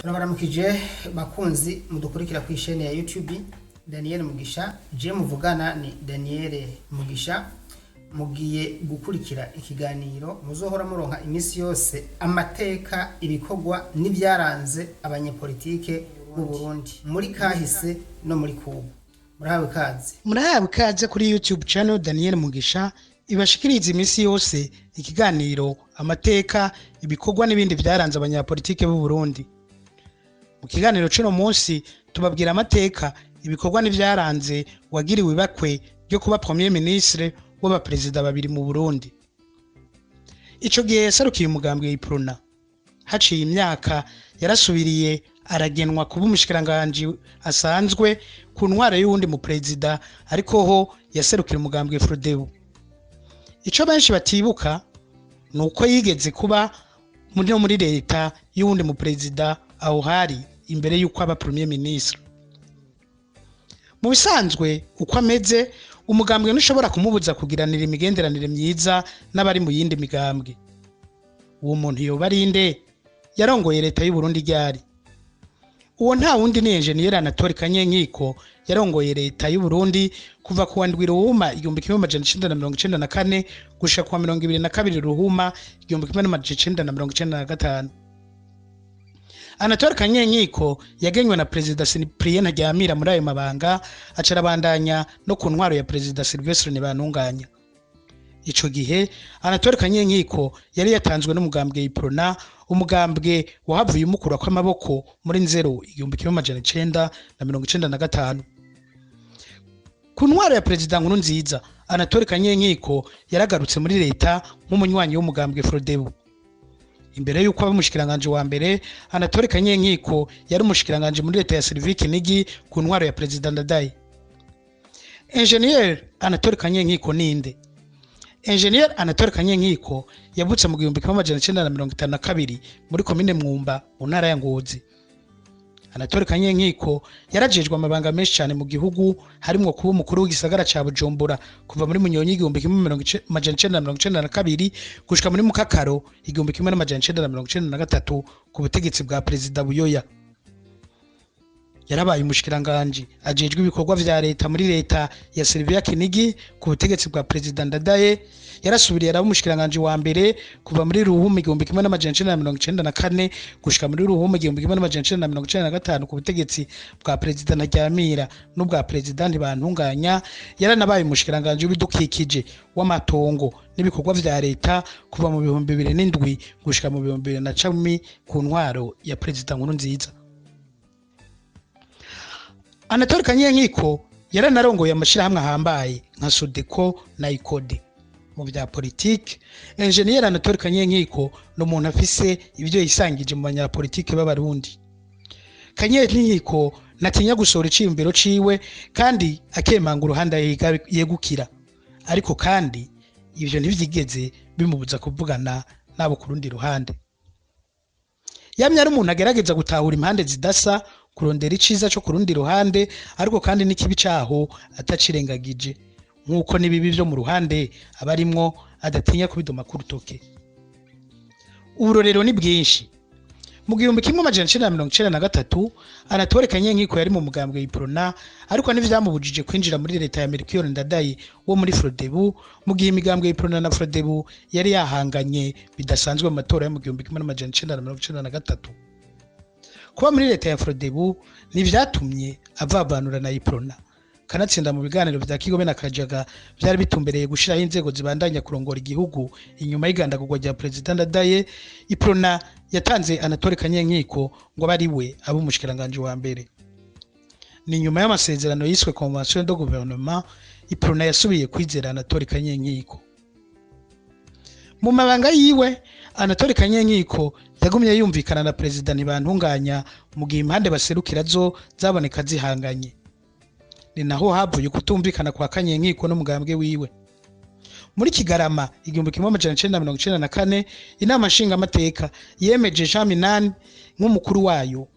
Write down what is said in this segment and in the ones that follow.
Turabaramukije bakunzi mudukurikira ku isheni ya YouTube Daniel Mugisha. Je muvugana ni Daniel Mugisha. Mugiye gukurikira ikiganiro muzohora muronka iminsi yose, amateka, ibikorwa n'ibyaranze abanyepolitike b'u Burundi muri kahise no muri kubu. Murahawe ikaze. Murahawe ikaze kuri YouTube channel Daniel Mugisha, ibashikiriza iminsi yose ikiganiro amateka, ibikorwa n'ibindi byaranze abanyapolitike b'u Burundi. Mu kiganiro c'uno munsi tubabwira amateka, ibikorwa n'ivyaranze wagiriwe ibakwe ryo kuba premier ministre w'abaperezida babiri mu Burundi. Ico gihe yaserukiye umugambwe Uprona. Haciye imyaka yarasubiriye aragenwa kuba umushikiranganji asanzwe ku ntwaro y'uwundi mu perezida, ariko ho yaserukira umugambwe Frodebu. Ico benshi batibuka ni uko yigeze kuba muri no muri leta y'uwundi mu perezida, aho hari imbere y'uko aba premier ministre. Mu bisanzwe uko ameze, umugambwe ntushobora kumubuza kugiranira imigenderanire myiza n'abari mu yindi migambwe. Uwo muntu yoba ari nde? Yarongoye leta y'u Burundi ryari? Uwo nta wundi ni Enjeniyeri Anatole Kanyenkiko. Yarongoye leta y'u Burundi kuva kuwa 7 Ruhuma 1994 gushika kuwa 22 Ruhuma 1995. Anatole Kanyenkiko yagenywe na Perezida Cyprien Ntaryamira muri ayo mabanga, aca arabandanya no ku ntwaro ya Perezida Sylvestre Ntibantunganya. Ico gihe Anatole Kanyenkiko yari yatanzwe n'umugambwe Uprona, umugambwe wahavuye umukura kw'amaboko muri Nzero 1995. Ku ntwaro ya Perezida Nkurunziza, Anatole Kanyenkiko yaragarutse muri leta nk'umunywanyi w'umugambwe Frodebu. Imbere y'uko aba umushikiranganji wa mbere, Anatole Kanyenkiko yari umushikiranganji muri leta ya Sylvie Kinigi ku ntwaro ya Perezida Ndadaye. Enjeniyeri Anatole Kanyenkiko ninde? Enjeniyeri Anatole Kanyenkiko yavutse mu 1952 muri komine Mwumba mu ntara ya Ngozi. Anatole Kanyenkiko yarajejwe amabanga menshi cyane mu gihugu, harimwo kuba umukuru w'igisagara ca Bujumbura kuva muri Munyonyi 1992 gushika muri Mukakaro 1993 ku butegetsi bwa Perezida Buyoya. Yarabaye umushikiranganji ajejwe ibikorwa vya leta muri leta ya Sylvia Kinigi ku butegetsi bwa Perezida Ndadaye. Yarasubiriye araba umushikiranganji wa mbere kuva muri Ruhuma 1994 gushika muri Ruhuma 1995 ku butegetsi bwa Perezida Ntaryamira n'ubwa Perezida Ntibantunganya. Yaranabaye umushikiranganji w'ibidukikije, w'amatongo n'ibikorwa vya leta kuva mu 2007 gushika mu 2010 ku ntwaro ya Perezida Nkurunziza. Anatole Kanyenkiko yaranarongoye amashirahamwe ahambaye nka Sodeko na Ikode. Mu vya politike, Enjeniyeri Anatole Kanyenkiko ni umuntu afise ivyo yisangije mu banyapolitike b'Abarundi. Kanyenkiko ntatinya gusohora iciyumviro ciwe kandi akemanga uruhande yegukira, ariko kandi ivyo ntivyigeze bimubuza kuvugana n'abo ku rundi ruhande. Yamye ari umuntu agerageza gutahura impande zidasa, kurondera iciza co ku rundi ruhande, ariko kandi n'ikibi caho atacirengagije, nk'uko n'ibibi vyo mu ruhande abarimwo adatinya kubidoma ku rutoke. Uburorero ni bwinshi. Mu 1993 Anatole Kanyenkiko yari mu mugambwe Uprona, ariko ntivyamubujije kwinjira muri leta ya Melchior Ndadaye wo muri Frodebu, mu gihe imigambwe Uprona na Frodebu yari yahanganye bidasanzwe mu matora yo mu 1993. Kuba muri leta ya Frodebu ntivyatumye avavanura na Uprona. Kanatsinda mu biganiro vya Kigobe na Kajaga vyari bitumbereye gushiraho inzego zibandanya kurongora igihugu inyuma y'igandagurwa rya Perezida Ndadaye, Uprona yatanze Anatole Kanyenkiko ngo abe ari we abe umushikiranganji wa mbere. Ni nyuma y'amasezerano yiswe Convention de Gouvernement, Uprona yasubiye kwizera Anatole Kanyenkiko. Mu mabanga yiwe, Anatole Kanyenkiko yagumye yumvikana na Perezida Ntibantunganya mu gihe impande baserukira zo zaboneka zihanganye. Ni naho havuye ukutumvikana kwa Kanyenkiko n'umugambwe wiwe. Muri Kigarama 1994, inama nshingamateka yemeje Jean Minani nk'umukuru wayo.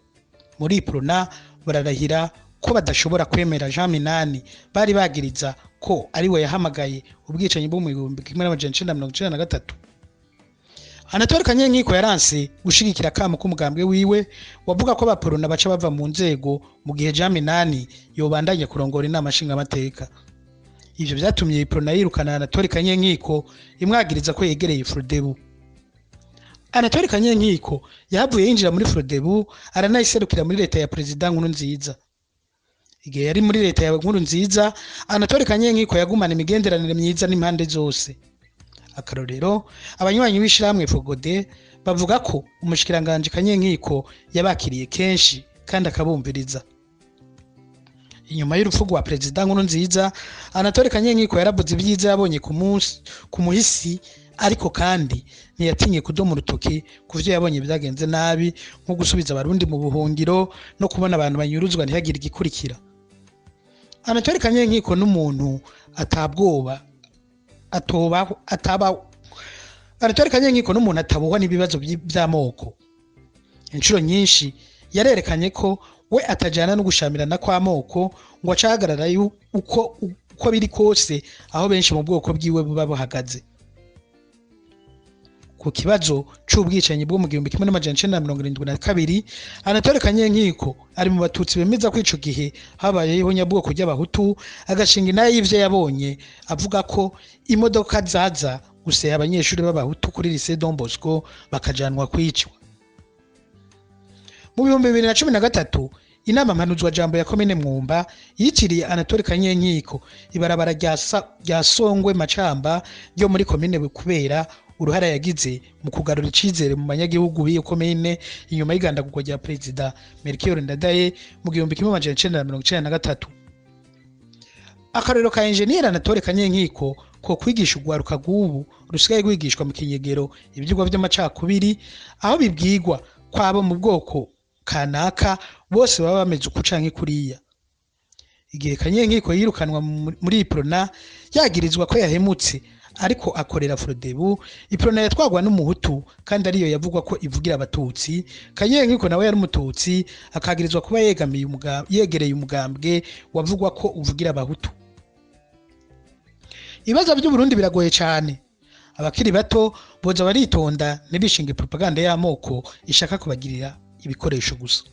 Muri Uprona bararahira ko badashobora kwemera Jean Minani bari bagiriza ko ari we yahamagaye ubwicanyi bwo mu 1993. Anatole Kanyenkiko yaranse gushigikira akamo k'umugambwe wiwe wavuga ko abaporona baca bava mu nzego mu gihe Jean Minani yobandanya kurongora inama nshingamateka. Ivyo vyatumye Iprona yirukana Anatole Kanyenkiko imwagiriza ko yegereye Frodebu. Anatole Kanyenkiko yahavuye yinjira muri Frodebu, aranayiserukira muri leta ya Perezida Nkurunziza. Igihe yari muri leta ya Nkurunziza, Anatole Kanyenkiko yagumana imigenderanire myiza n'impande zose. Akarorero, abanywanyi b'ishirahamwe Fogode bavuga ko umushikiranganji Kanyenkiko yabakiriye kenshi kandi akabumviriza. Inyuma y'urupfu rwa Perezida Nkurunziza, Anatole Kanyenkiko yaravuze ibyiza yabonye ku munsi ku muhisi, ariko kandi ntiyatinye kudoma urutoki ku vyo yabonye byagenze nabi, nko gusubiza abarundi mu buhungiro no kubona abantu banyuruzwa ntihagire igikurikira. Anatole Kanyenkiko n'umuntu atabwoba atobaho atabaho. Anatole Kanyenkiko n'umuntu atabohwa n'ibibazo vy'amoko. Inshuro nyinshi yarerekanye ko we atajana no gushamirana kw'amoko, ngo acahagarara uko biri kose aho benshi mu bwoko bwiwe buba buhagaze. Ku kibazo c'ubwicanyi bwo mu 1972, Anatole Kanyenkiko ari mu batutsi bemeza ko ico gihe habayeho nyabwoko ry'abahutu, agashinga inaye y'ivyo yabonye, avuga ko imodoka zaza guseha abanyeshuri b'abahutu kuri Lycée Don Bosco bakajanwa kwicwa. Mu 2013, inama mpanuzwajambo ya komine Mwumba yitiriye Anatole Kanyenkiko ibarabara rya Songwe Macamba ryo muri komine, kubera uruhara yagize mu kugarura icizere mu banyagihugu b'iyo komine inyuma y'igandagurwa rya Perezida Melchior Ndadaye mu 1993. Akarorero ka Enjeniyeri Anatole Kanyenkiko ko kwigisha urwaruka rw'ubu rusigaye rwigishwa mu kinyegero ivyigwa vy'amacakubiri, aho bibwirwa kwabo mu bwoko kanaka bose baba bameze uku canke kuriya. Igihe Kanyenkiko yirukanwa muri Iprona yagirizwa ko yahemutse ariko akorera Frodebu, Iprona yatwagwa n'umuhutu kandi ariyo yavugwa ko ivugira abatutsi. Kanyenkiko nawe yari umututsi, akagirizwa kuba yegamiye yegereye umugambwe wavugwa ko uvugira abahutu. Ibibazo by'Uburundi biragoye cyane. Abakiri bato boza baritonda ntibishinge propaganda y'amoko ishaka kubagirira ibikoresho gusa.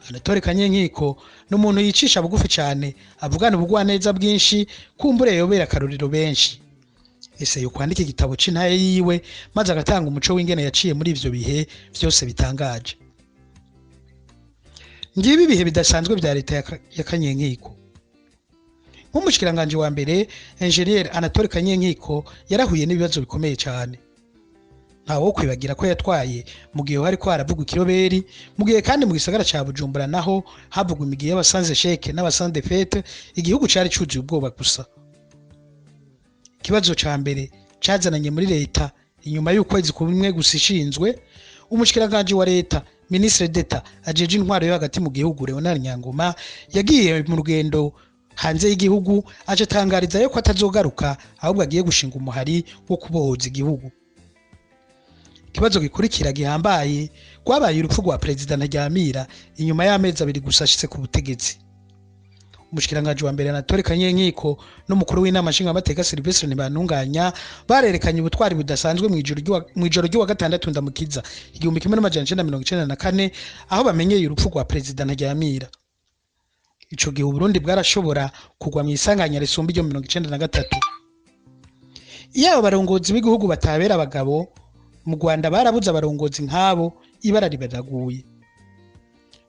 Anatole Kanyenkiko ni umuntu yicisha bugufi cyane, avugana ubugwaneza bwinshi, kumbure yobera akarorero benshi. Ese yo kwandika igitabo c'intaye yiwe maze agatanga umuco w'ingene yaciye muri ivyo bihe vyose bitangaje. Ngibi ibihe bidasanzwe vya leta ya Kanyenkiko. Nk'umushikiranganje wa mbere, Engineer Anatole Kanyenkiko yarahuye n'ibibazo bikomeye cyane. Ntawo kwibagira ko yatwaye mu gihe hariko haravugwa ikiroberi, mu gihe kandi mu gisagara ca Bujumbura naho havugwa imigi y'abasanze sheke n'abasanze fete, igihugu cari cuzuye ubwoba gusa. Ikibazo ca mbere cazananye muri leta inyuma y'ukwezi kumwe gusa ishinzwe, umushikiranganje wa leta Ministre d'Etat ajeje intwaro yo hagati mu gihugu Leonard Nyangoma yagiye mu rugendo hanze y'igihugu, aca atangariza yuko atazogaruka ahubwo agiye gushinga umuhari wo kubohoza igihugu. Ikibazo gikurikira gihambaye rwabaye urupfu rwa Perezida Ntaryamira inyuma y'amezi 2 gusa ashitse ku butegetsi. Umushikiranganje wa mbere Anatole Kanyenkiko n'umukuru w'inama nshingamateka Sylvestre Ntibantunganya barerekanye ubutwari budasanzwe mu ijoro ry'uwa gatandatu Ndamukiza 1994, aho bamenyeye urupfu rwa Perezida Ntaryamira. Ico gihe Uburundi bwarashobora kugwa mu isanganya risumba iryo 93. Iyo abo barongozi b'igihugu batabera abagabo, mu Rwanda barabuze abarongozi nk'abo, ibara ribaraguye.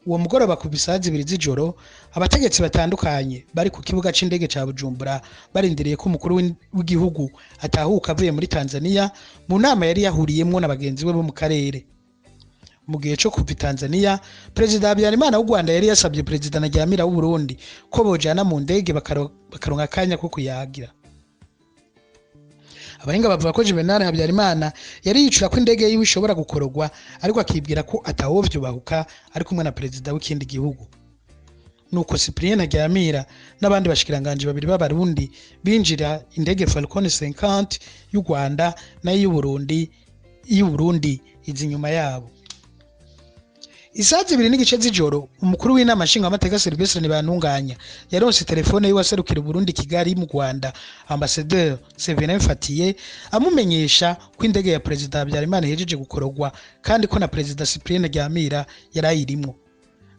Uwo mugoroba ku isaha 2 z'ijoro, abategetsi batandukanye bari ku kibuga c'indege ca Bujumbura barindiriye ko umukuru w'igihugu atahuka avuye muri Tanzania mu nama yari yahuriyemwo na bagenzi be bo mu karere. Mu gihe co kuva i Tanzania, Perezida Habyarimana w'u Rwanda yari yasabye Perezida Ntaryamira w'u Burundi ko bojana mu ndege bakaronka akanya ko kuyagira. Abahinga bavuga ko Juvenal Habyarimana yari yicura ko indege yiwe ishobora gukorogwa, ariko akibwira ko atawovyubahuka ari kumwe na perezida w'ikindi gihugu. Nuko Cyprien Ntaryamira n'abandi bashikiranganje babiri b'abarundi binjira indege Falcon 50 y'u Rwanda nayo y'u Burundi izi nyuma yabo. Isaha 2:30 z'ijoro, umukuru w'inama nshingamateka Sylvestre Ntibantunganya yaronse telefone y'uwaserukira Uburundi Kigali mu Rwanda, Ambassadeur Severin Fatiye, amumenyesha ko indege ya Perezida Habyarimana ihejeje gukorogwa kandi ko na Perezida Cyprien Ntaryamira yarayirimwo.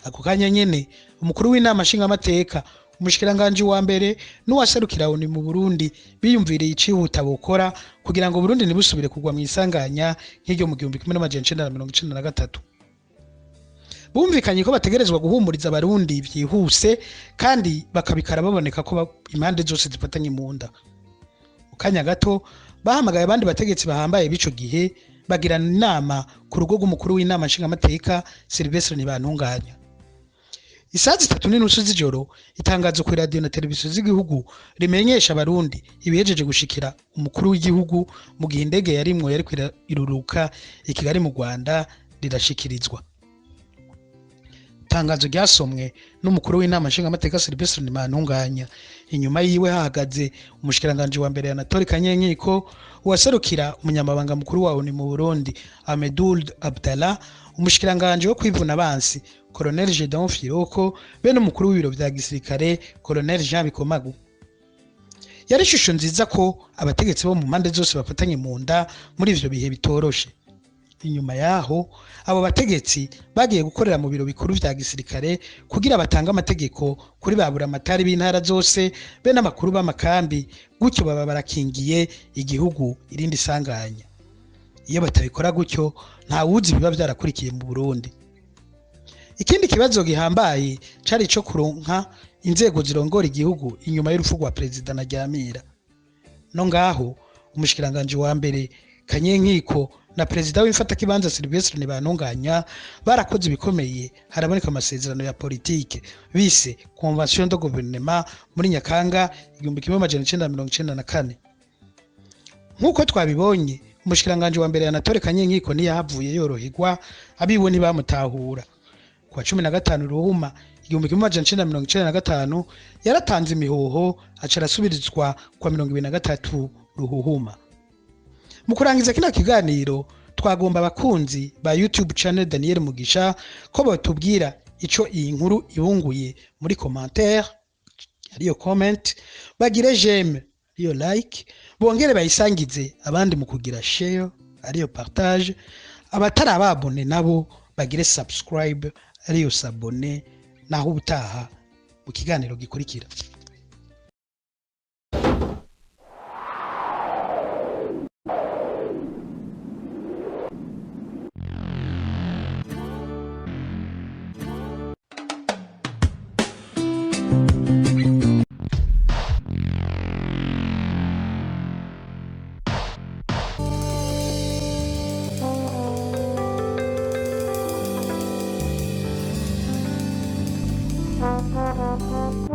Ako kanya nyene, umukuru w'inama nshingamateka, umushikiranganji wa mbere n'uwaserukira ONU mu Burundi biyumviriye icihuta bokora kugira ngo Burundi ntibusubire kugwa mu isanganya nk'iryo mu 1993. Bumvikanye ko bategerezwa guhumuriza Abarundi vyihuse kandi bakabikara baboneka ko impande zose zifatanye mu nda. Mu kanya gato bahamagaye abandi bategetsi bahambaye b'ico gihe, bagirana inama ku rugo rw'umukuru w'inama nshingamateka Sylvestre Ntibantunganya. Isaha 3:30 z'ijoro, itangazo ku iradiyo na televiziyo z'igihugu rimenyesha Abarundi ibihejeje gushikira umukuru w'igihugu mu gihe indege yarimwo yariko iruruka i Kigali mu Rwanda rirashikirizwa. Itangazo ryasomwe n'umukuru w'inama nshingamateka Sylvestre Ntibantunganya. Inyuma yiwe hahagaze umushikiranganji wa mbere Anatole Kanyenkiko, uwaserukira umunyamabanga mukuru wa ONU mu Burundi Ahmedoul Abdallah, umushikiranganji wo kwivuna abansi Colonel Gedeon Firoko, be n'umukuru w'ibiro vya gisirikare Colonel Jean Bikomagu. Yari ishusho nziza ko abategetsi bo mu mpande zose bafatanye mu nda muri ivyo bihe bitoroshe. Inyuma yaho abo bategetsi bagiye gukorera mu biro bikuru vya gisirikare kugira batange amategeko kuri ba buramatari b'intara zose be n'amakuru b'amakambi, gutyo baba barakingiye igihugu irindi sanganya. Iyo batabikora gutyo, nta wuzi biba vyarakurikiye mu Burundi. Ikindi kibazo gihambaye cari ico kuronka inzego zirongora igihugu inyuma y'urupfu rwa Perezida Ntaryamira. No ngaho umushikiranganji wa mbere Kanyenkiko na Perezida w'imfatakibanza Sylvestre Ntibantunganya barakoze ibikomeye, haraboneka amasezerano ya politike bise Convention de Gouvernement muri Nyakanga 1994. Nk'uko twabibonye, umushikiranganji wa mbere Anatole Kanyenkiko ntiyahavuye yoroherwa, abiwe ntibamutahura. Kuwa 15 Ruhuma 1995 yaratanze imihoho, aca arasubirizwa kuwa 23 Ruhuhuma. Mu kurangiza kino kiganiro, twagomba abakunzi ba YouTube channel Daniel Mugisha ko batubwira ico iyi nkuru ibunguye muri commentaire, ariyo comment, bagire j'aime, ariyo like, bongere bayisangize abandi mu kugira share, ariyo partage, abatarababone nabo bagire subscribe, ariyo s'abonner. Naho ubutaha mu kiganiro gikurikira. Thank you.